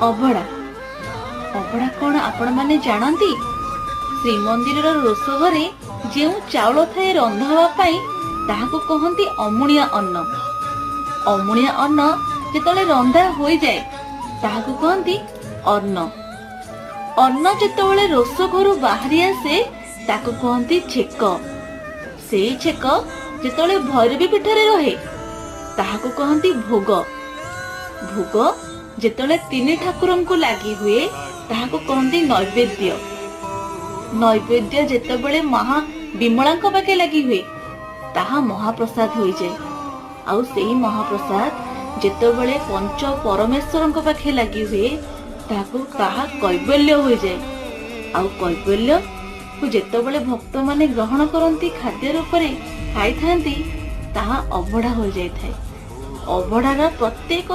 ଅଭଡ଼ା, ଅଭଡ଼ା କଣ ଆପଣମାନେ ଜାଣନ୍ତି? ଶ୍ରୀମନ୍ଦିରର ରୋଷ ଘରେ ଯେଉଁ ଚାଉଳ ଥାଏ ରନ୍ଧା ହେବା ପାଇଁ, ତାହାକୁ କହନ୍ତି ଅମୁଣିଆ ଅନ୍ନ। ଅମୁଣିଆ ଅନ୍ନ ଯେତେବେଳେ ରନ୍ଧା ହୋଇଯାଏ, ତାହାକୁ କହନ୍ତି ଅନ୍ନ। ଅନ୍ନ ଯେତେବେଳେ ରୋଷ ଘରୁ ବାହାରି ଆସେ, ତାକୁ କୁହନ୍ତି ଛେକ। ସେଇ ଛେକ ଯେତେବେଳେ ଭୈରବୀ ପୀଠରେ ରହେ, ତାହାକୁ କହନ୍ତି ଭୋଗ। ଭୋଗ ଯେତେବେଳେ ତିନି ଠାକୁରଙ୍କୁ ଲାଗି ହୁଏ, ତାହାକୁ କହନ୍ତି ନୈବେଦ୍ୟ। ନୈବେଦ୍ୟ ଯେତେବେଳେ ମହା ବିମଳାଙ୍କ ପାଖେ ଲାଗି ହୁଏ, ତାହା ମହାପ୍ରସାଦ ହୋଇଯାଏ। ଆଉ ସେଇ ମହାପ୍ରସାଦ ଯେତେବେଳେ ପଞ୍ଚ ପରମେଶ୍ୱରଙ୍କ ପାଖେ ଲାଗି ହୁଏ, ତାହା କୈବଲ୍ୟ ହୋଇଯାଏ। ଆଉ କୈବଲ୍ୟକୁ ଯେତେବେଳେ ଭକ୍ତମାନେ ଗ୍ରହଣ କରନ୍ତି, ଖାଦ୍ୟ ରୂପରେ ଖାଇଥାନ୍ତି, ତାହା ଅବଢା ହୋଇଯାଇଥାଏ। ଅବଢାର ପ୍ରତ୍ୟେକ